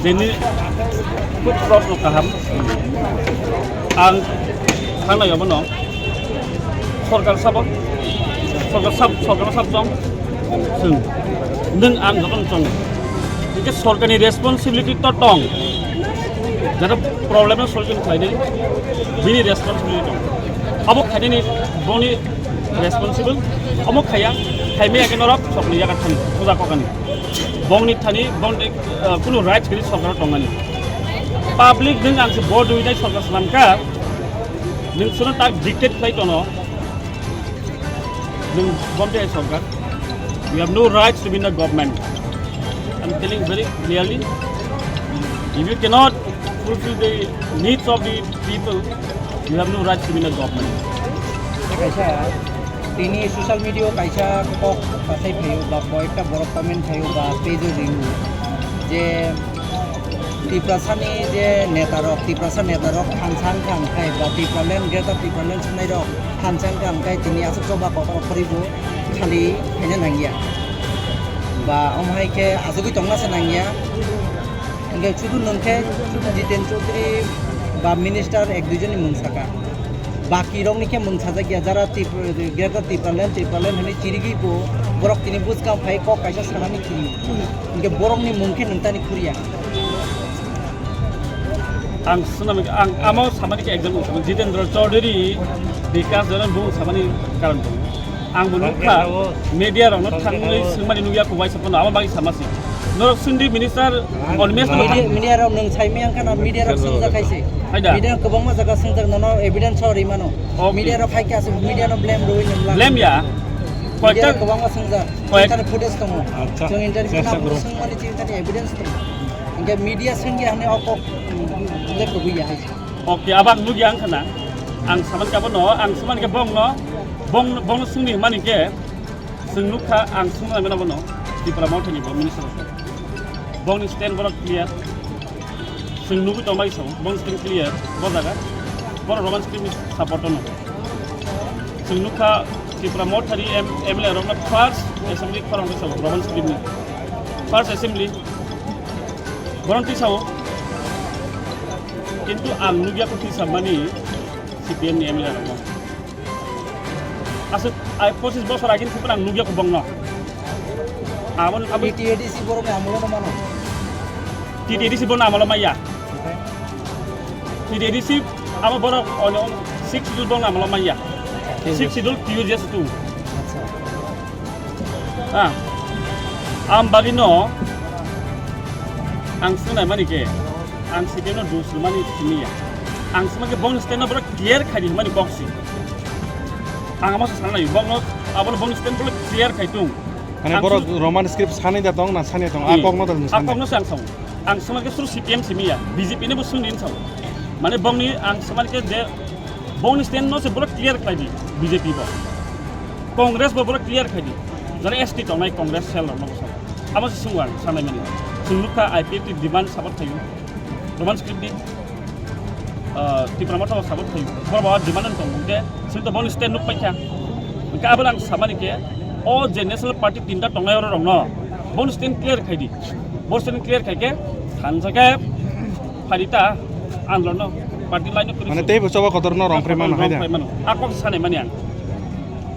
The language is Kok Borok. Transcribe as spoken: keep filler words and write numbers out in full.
Jeni kuk prosno kaham. Ang sanai abono. Sorkar sabo, sorkar sab, sorkar sab chong. Chwng, nwng ang jotono chongo. Hingke sorkarni responsibility to tong. Jata problem no solution khlainai, bini responsibility tong. Abo khainani boni responsible, omo khaya, khaimaya khe norok sokni yaga thani, puja kokani. Bongni thani, bongni, uh, kunu rights gini sorkar tongnani. Public nwng ang se vote rwinai sorkar slamkha, nwng sono tak dictate khlai tono, nwng bomte hai sorkar. You have no rights to be in the government. I'm telling very clearly, if you cannot fulfill the needs of the people, you have no rights to be in the government. Kaisa tini social media o kaisa kok kasai phaio ba koyekta borok comment phaio ba page o rio je Tiprasani je netarok, Tiprasa netarok thansa wngkha hwnkhe ba Tipraland, Greater Tipraland swngnairok thansa wngkha hwnkhe tini aswk choba kotor khoribo khali khaina nangya. Ba omo hai khe achugwi tongna se nangya. Hingke sudu nwng khe sudu Jiten Chaudhary ba minister ek dui jonni mung saka. Baki rokni khe mung sajak ya, jara Tripura, Greater Tipraland, Tipraland hwnwi chirigwi bo borok tini bwskang phai kok kaisa sanani khini. Hingke borokni mung khe nwng tani khuriya. Ang swnam, ang amo samani khe example, Jitendra Chaudhary, Bikash Jalan bung samani karon tongo. Ang bo nukha, media rokno thangwi swngmani nukya kubai saphano, abo bagwi samasi. Norok swngdi minister Animesh Media, media rok nwng saimaya wngkha na, media rok swngjak khaise. Haida. Media kwbangma jaga swngjak, nono evidence o rimano. Okay. Media rok hai khe aswk media no blame rwui nwng lang. Blame ya. Media rok kwbangma swngjak. Koyek- Chini thani footage tongo. Acha. Chwng interview na swngmani chini thani evidence tongo. Hingke media swngya hwnwi o kok, mm, le kwbwi ya hai. Okay, abo ang nukya wngkha na. Ang saman khe abono, ang saman khe bongno, bong, bongno swngni hwnmani khe, chwng nukha, ang swngna nangmani abono, Tipra Mothani bo minister. Bongni stand borok clear. Chwng nugwi tongbai sao, bongni stand clear, bo jaga. Borok Roman script ni support ono. Chwng nukha Tipra Mothani M-, M L A rokno first assembly khorang sao, Roman script ni. First assembly. Boron tisao, kintu ang nugya ko tisamani C P M ni M L A rokno. Aswk ai pochis bosor agini sipra ang nugya ko bongno. Abon, abon T T A D C borok ni amolo no mano. T T A D C borok ni amolo maya. T T A D C abo borok ono six schedule borok ni amolo maya. Six schedule T U J S two. Acha. Ah, ang bagwi no, ang swngnai mani khe, ang C P M no dus mani simi ya. Ang sima khe bong stand no borok clear khai di mani box si. Ang amo sana nai bong no, abo bong stand borok clear khai tung. Mane ang borok sun- Roman script sani da tong na sani tong, a Hmm. kok no da A sani. Kok no sang sang. Ang sima khe suru C P M simi ya, B J P ni bo sung din sang. Mane bong ni ang sima khe je Bongni stand no se borok clear khlai di B J P bo. Congress bo borok clear khlai di. Jara S T tongnai Congress cell rok no bosong. Amo se sungwar sanai mani. Sung nukha I P F T demand support khayu. Roman script di, ah, Tipra Motha support khayu. Borok bo demand tong de. Sing to bongni stand nuk paikha. Engka abang samani ke o je National Party tinta tongnai oro rok no. Bongni stand clear khlai di. Bor stand clear khai ke thansa ke Pharita, ang lono party line no. Mane tei bo choba kotor no rong phai mano hai da. Rong phai mano. A kok sanai mani ang.